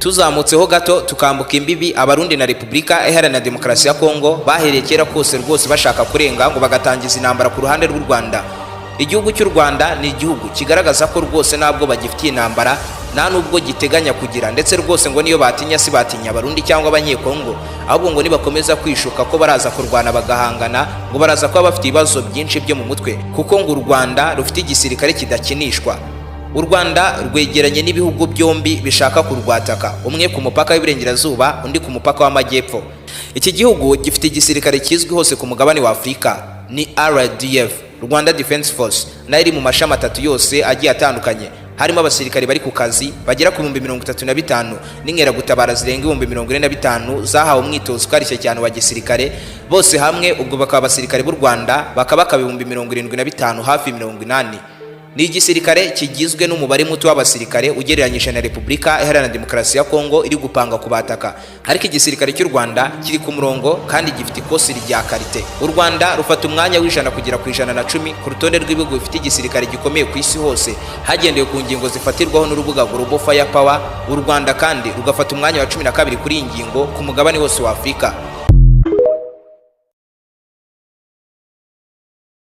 Tuzamutseho gato tukambuka imbibi, Abarundi na Repubulika Iharanira Demokarasi ya Kongo bahereye kera kose rwose bashaka kurenga ngo bagatangiza intambara ku ruhande rw'u Rwanda. Igihugu cy'u Rwanda ni igihugu kigaragaza ko rwose ntabwo bagifitiye intambara, nta nubwo giteganya kugira, ndetse rwose ngo niyo batinya si batinya Abarundi cyangwa Abanyekongo, ahubwo ngo nibakomeza kwishuka ko baraza kurwana bagahangana, ngo baraza kuba bafite ibibazo byinshi byo mu mutwe, kuko ngo u Rwanda rufite igisirikare kidakinishwa. U Rwanda rwegeranye n'ibihugu byombi bishaka kurwataka, umwe ku mupaka w'iburengerazuba, undi ku mupaka w'amajyepfo. Iki gihugu gifite igisirikare kizwi hose ku mugabane wa Afurika, ni RDF, Rwanda Defense Force, nayo iri mu mashami atatu yose agiye atandukanye, harimo abasirikare bari ku kazi bagera ku 35,000 n'inkeragutabara zirenga 45,000 zahawe umwitozo ukarishye cyane wa gisirikare. Bose hamwe ubwo bakaba abasirikare b'u Rwanda bakaba 75,000, hafi 80. Ni igisirikare kigizwe n'umubare muto w'abasirikare ugereranyije na Repubulika Iharanira Demokarasi ya Kongo iri gupanga kubataka, ariko igisirikare cy'u Rwanda kiri ku murongo kandi gifite ikosi rya qualité. U Rwanda rufata umwanya w'100 kugera ku 110 ku rutonde rw'ibihugu bifite igisirikare gikomeye ku isi hose, hagendewe ku ngingo zifatirwaho n'urubuga Global Fire Power. U Rwanda kandi rugafata umwanya wa 12 kuri iyi ngingo ku mugabane wose wa Afurika.